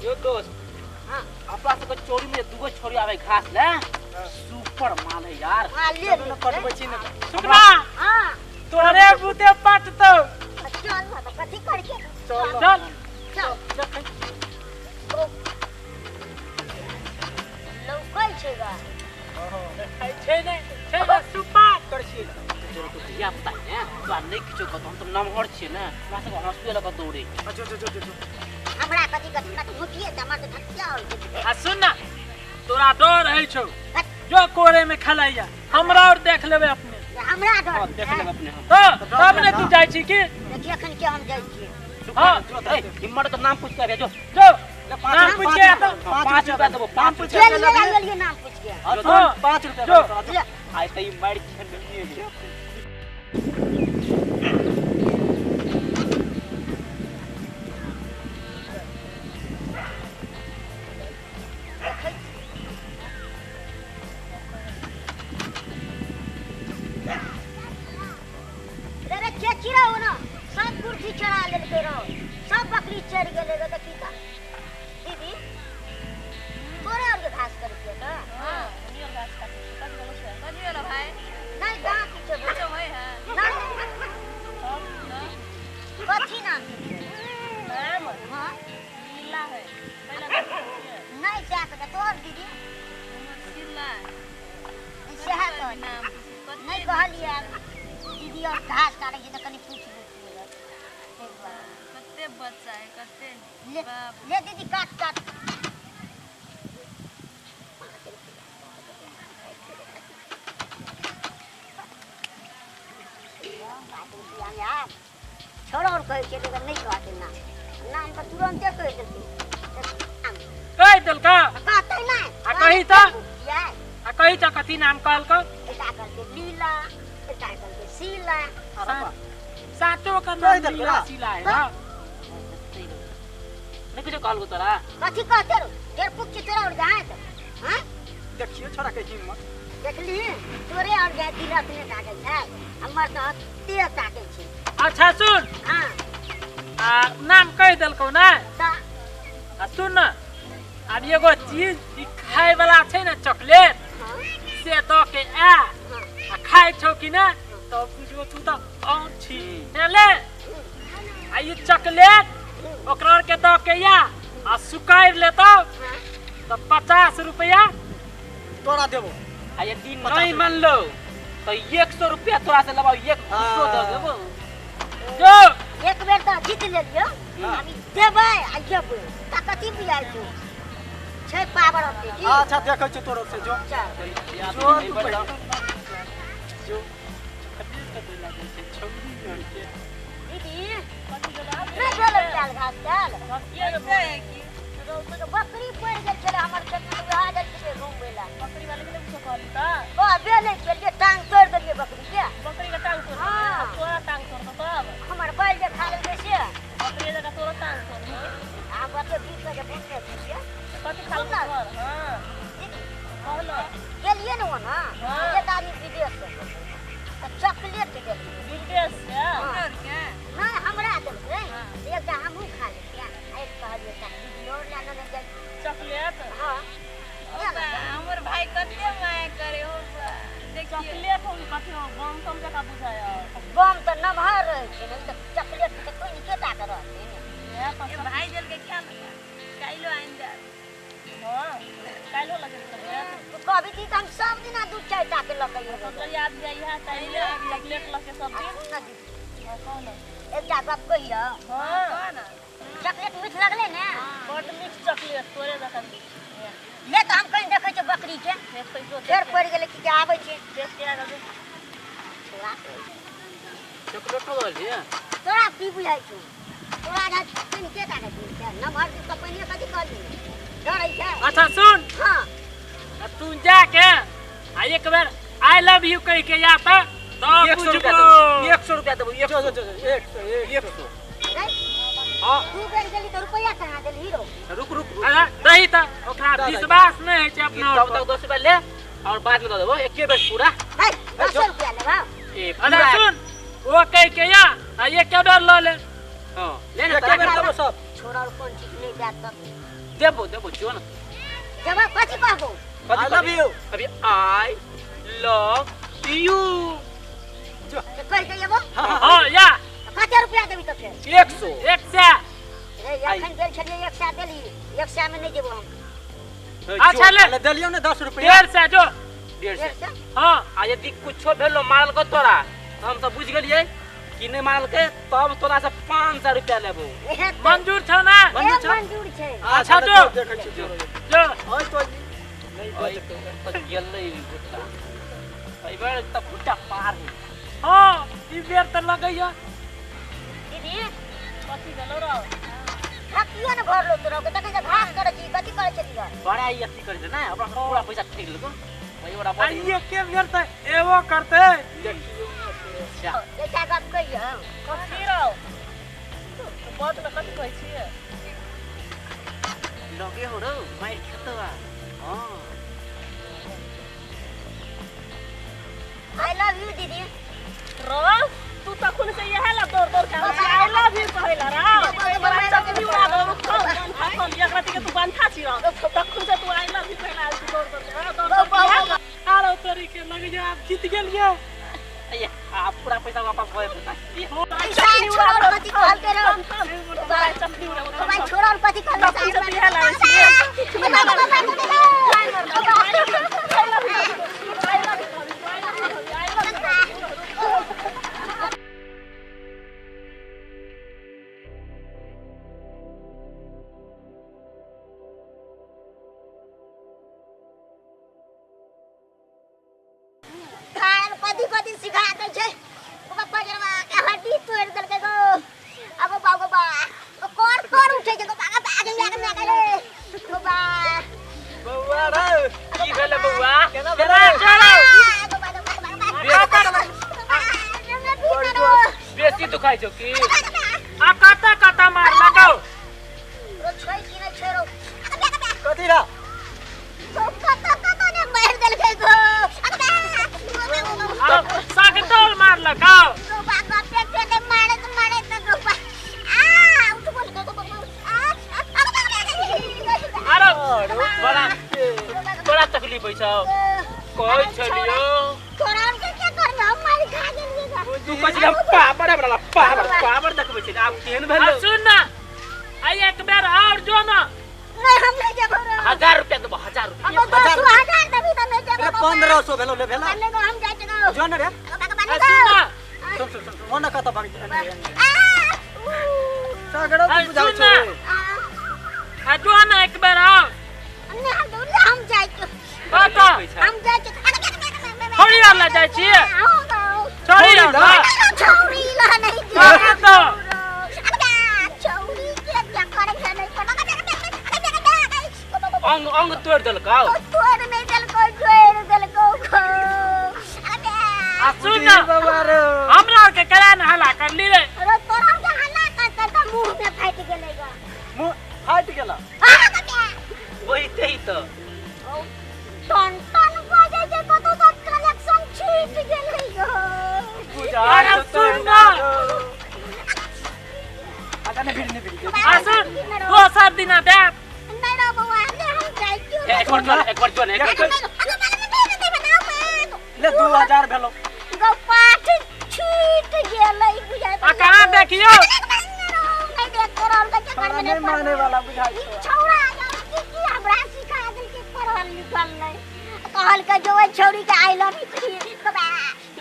यो दोस्त। हाँ। अपना सबके चोरी में दूगो छोरी आवे घास ले, सुपर माल है यार। हाँ, ले चलू ने पटबै छी ने। सुगना। हाँ। तोरे बुते पटतौ। चल ना तऽ कथी करके। चल। चल। चल। लौकै छै गा। छै ने, छै ने सुपर। कर छी। तोरा तो धिया पुता है ने, तोरा नहि किछो कहतो, हम तऽ नमहर छियै ने, हमरा सबके हँसुए लऽ कऽ दौड़े। जो जो जो जो जो। हमरा कथी कथी, हमरा तऽ मुखिये छै, हमर तऽ धकिया होइ छै। आ सुन ना, तोरा डर है छौ जो कोरे में खेलाइया, हमरा और देख लेबै अपने। हमरा डर? हाँ, देख लेबै अपने हम। तो तब ने तू जाइ छी की? देखिए अखन के हम जाइ छियै। हाँ। हिम्मत के नाम पूछ के आबे जो। जो। पाँच। नाम पूछ के आता। 5 रुपया देबो, 5 रुपया। चल ले गेलियै नाम पूछ के। हाँ। 5 रुपया। जो। ले। आइ तऽ ई मारि खेलिए। देखै छियै। रे रे, के चिड़ै हो ना, सब कुर्सी चढ़ा लेलकै रहो, सब बकरी चढ़ गेलै रे। देखी तऽ दीदी, तोरे आरके घास करै छियै तऽ? हाँ, हमियो घास काटै छियै। कथी बोलै छै? कथी भेलो भाई? नहि, कहाँ किछो भेलै। कुछो होइ है? नहि। तब न? कथी नाम छै? नाम? हाँ। लीला है। पहिला देखै छियै? नहि, जा कऽ तोहर दीदी? हमर शीला है। सएह कथी कहलियै। नाम पूछै? कथी? नहि कहलियै दीदी और घास काटै छै तऽ कनि पूछि लै छियै ताहि दुआरे। कते बच्चा है, कते? ले। बाप। ले दीदी, काट काट। यार छोड़ो, और कहै छियै लेकिन नहि कहतै नाम। नाम तऽ तुरन्ते कहि देलकै नाम। कहि देलका? कहतै नहि। आ कही तऽ? पुछियै। आ कही तऽ कथी नाम कहलकौ? एकटा कहलकै लीला, एकटा कहलकै शीला। सातो का कहि नाम देलकै लीला ना? शीला है ना? नहि किछो कहलको तोरा? कथी कहते रो, डेढ़ पुक छी तोरा और जाए तऽ हाँ। देखियो छोरा के हिम्मत। देखली, तोरे और जाए दिलत नहि ताकै छै, हमर तऽ हत्ते ताकै छै। अच्छा सुन। हाँ। आ नाम कहि देलकौ ने? तऽ। आ सुन न, आब एगो चीज ई खाय वाला छै ने, चॉकलेट। हाँ। से दऽ के आ। हाँ। आ खाय छौ कि ने तब बुझबो तू तऽ औं छी ले। आ ई चॉकलेट ओकरा आर के दऽ के या आ सुकारि लेतौ हाँ। तऽ 50 रुपया तोरा देबो। आ यदि नहि मानलो तऽ 100 रुपया तोरा से लेबौ, एक सौ दऽ देबो। जो। एक बेर तऽ जीत लेलियौ, आब ई देबै आ जेबै तऽ कथी बुझाइ छौ, छै पावर ओते की? अच्छा, देखै छियै तोरो से। जो। चल। जो तू पहिले। जो दीदी। कथी भेलो आब? नहि भेलै चाल घास चाल। किया रे है की? बकरी पड़ि गेल छलै हमर खेतमे तऽ उएह जाइ छलै घुमबै लए। बकरी वाले के नहि कुछो कहली तऽ? कहबे नहि केलियै, टांग तोड़ि देलियै बकरी के। बकरी के टांग तोड़? हाँ। देलियै? तोरा टांग तोड़ दो तब। हमर बैल जे खा लेलकै से। बकरी जकाँ तोरो टांग तोड़ दो। हम ओते बीत कऽ जे बुझने छियै। कथी खा सुन ना। लेलकै तोहर? हाँ। दीदी। कहलो। गेलियै ने ओना। हाँ। एक आदमी विदेश से तऽ चॉकलेट देलकै। विदेश से? हाँ। के? नहि, हमरा देलकै। एकटा हमहूँ खा लेलियै आ एक कहलियै एकटा दीदी और लए लेने जाइ। चॉकलेट? हाँ। हमर भाई कते माया करे हो बा। देखियो। चॉकलेट हो कि कथी हो, बम तम जकाँ बुझाय। बम तऽ नमहर रहै छै ने, तऽ चॉकलेट तऽ कोइ केटा के रहतै ने। इएह तऽ। ए भाई देलकै खायल, काल्हो आनि देब। हाँ, काल्हो लगे चॉकलेट। तू कहबी की तऽ हम सब दिना दू चारि टा के लऽ के अयबै। तो याद जाय इएह टाइम चॉकलेट लऽ के सब आ दिन। सुन ने दीदी। हाँ, कह ने। एकटा गप कहियौ? हाँ। कह ना। चॉकलेट मीठ लगलै ने? बड मीठ चॉकलेट, तोरे जकाँ मीठ। ले तऽ हम कहीं देखै छियै बकरी के। देखै जो। फेर पड़ि गेलै की के, आबै छै। देख के आगल। छोड़ा। चॉकलेटो दऽ देलियै? तोरा की बुझाइ छौ, तोरा जे कनिके टा के दूर छै, नमहर दूर तऽ पहिने कथी कहली, डरै छै। अच्छा सुन। हाँ। आ तू जाके आ एक बेर I love you कहि के या तऽ तब 100 रुपया बुझबो। देबो, 100 रुपया देबो, एक जो सौ। जो जो, 100, 100। रे। हाँ। दू बेर गेली तऽ रुपैआ कहाँ देलही रो? रुक रुक रुक। अच्छा दही तऽ ओकरा दऽ दही। विश्वास नहि होइ छै ई अपना तब पर। तक 10 रुपया ले और बाद में दऽ देबो एके बेर पूरा। है, 10 रुपैआ लेबा? ए अच्छा पूरा। सुन, ओ कहि के या आ एके बेर लऽ ले। हाँ, ले ने। एके बेर तोरा देबो सब। छोड़ा, और कोन चीज नहि देत तब। देबो देबो जो ना। जब कथी कहबो? कथी I love कहबी? You. कभी I love you. जो। तऽ कहि के एबो। हाँ या। कते रुपया देबी तऽ फेर? 100। 100। रे एखन गेल छलियै 100 देली, 100 मे नहि जेबो हम। अच्छा ले। ले देलियौ ने 10 रुपया। 150 जो। 150। 150? हाँ। आ यदि कुछो भेलो मारलको तोरा तऽ हम सब बुझि गेलियै कि नहि मारलकै तब तोरा से 500 रुपया लेबो। मंजूर छौ ना? मंजूर छौ, मंजूर छै। अच्छा जो। देखै छी जो। जो। ओइ तो नहि तऽ गेलै भुट्टा। एहि बेर तऽ भुट्टा पार है। हाँ ई बेर तऽ लगैया। दीदी कथी भेलो रौ? किया ने भरलो तोरा के? देखै छै घास करै छी, कथी करै छलियै? बड़ा ई अथी करै छै ने, अपना पूरा पैसा ठकि लेलको। वही बड़ा आ एके बेर तऽ एबो करतै। देखियौ। एकटा गप कहियौ। कथी रौ? बात ने कथी कहै छियै? लगे हो रौ, मारि खेतौ आ। हाँ। I love you दीदी। रौ तू तखन से इएह ला दौड़ दौड़ के आबै छी। I love you कहै ला रौ। तोरा चकली उड़ा दौ, थम बंथा थम, एक राति के तू बंथा छी रौ। तखन से तू I love you कहै ला आयल छी दौड़ दौड़ के। दौड़ दौड़ के इएह। आरो तरीके लगैया आब जीत गेलियै। आ पूरा पैसा वापस भऽ जेतै। चकली उड़ा दौ, कथी कहलकै रौ? तोरा चकली उड़ा दौ। भाई छोड़ो और कथी कहलकै? तखन से तू इएह ला आयल छी। कथी कथी सिखा दै छै। पजरवा के हड्डी तोड़ि देलकै गो। अब बा गो बा कर कर उठै छै गो बा बा गे गे गे रे गो बा। बौआ रे की भेलै बौआ? केना भेलै? चलो। बेसी दुखाइ छौ की? आ कतऽ कतऽ मारलकौ? छै कि नहि छै रौ? कथी रा? कतऽ कतऽ ने मारि देलकै गो। सगतौल मारलकौ। अरे बड़ा बड़ा तकलीफ होइ छौ। कहै छलियौ तू कहै छली हम पावर बड़ा पावर पावर देखबै छै, आब केहन आ भेलौ? सुन ना, आ एक बेर और जो ना। 1000 रुपया देबो, 1000 रुपया। 1500 भेलौ ले भेला। जो ने रे। आ सुन ना। सुन सुन सुन मोन कतऽ भागि सगरो आ बुझाउ सुन छै। ना। आ जो ना एक बेर और। बता। थोड़ी और ला जाइ छियै। छोड़ी और ला। तो। अंग अंग तोड़ि देलकौ। आ सुन ना, बौआ रे हमरा आर के करा ने हल्ला करली रे। मुँह फाटि गेला। वही तेही तऽ। टन टन बजै छै कतौ तऽ कनेक्शन छूटि गेलै गो। अरे सुन ना। अच्छा नहि भिड़ नहि भिड़। आ सुन, दोसर दिना देब। नहि रौ बौआ, नहि हम जाइ छियौ। एक बार जो, एक बार जो, एक बार। ले 2000 भेलौ। गो पाठ छूटि गेलै बुझाइ। आ कहाँ देखियौ? नहि देख तोरा आर के चक्कर में नहि माने वाला बुझाइ ई छौड़ा की की हमरा सिखा देलकै पढ़ल लिखल नहि। कहलकै जो ओहि छौड़ी के I love you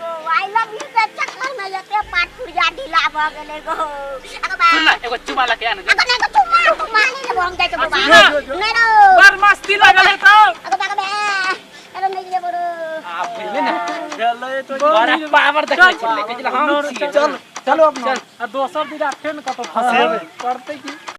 go, I love you के चक्कर में जते पाठ पुरिया ढीला भऽ गेलै गो। सुन ना, एगो चुमा लके आन। अगो नहि गो, चुमा चुमा नहि लेबो हम, जाइ छियौ बौआ। सुन ना। नहि रौ। बड़ मस्ती लागल है तो। अगो बा गो बे, अरे नहि लेबो रौ। आ बुझली ने, भेलै तो। बड़ा पावर देखबै छलै, कहै छलै हम छियै। चल चलो अपना। आ दोसर दिना फेर कतौ फसेबै। पड़तै की?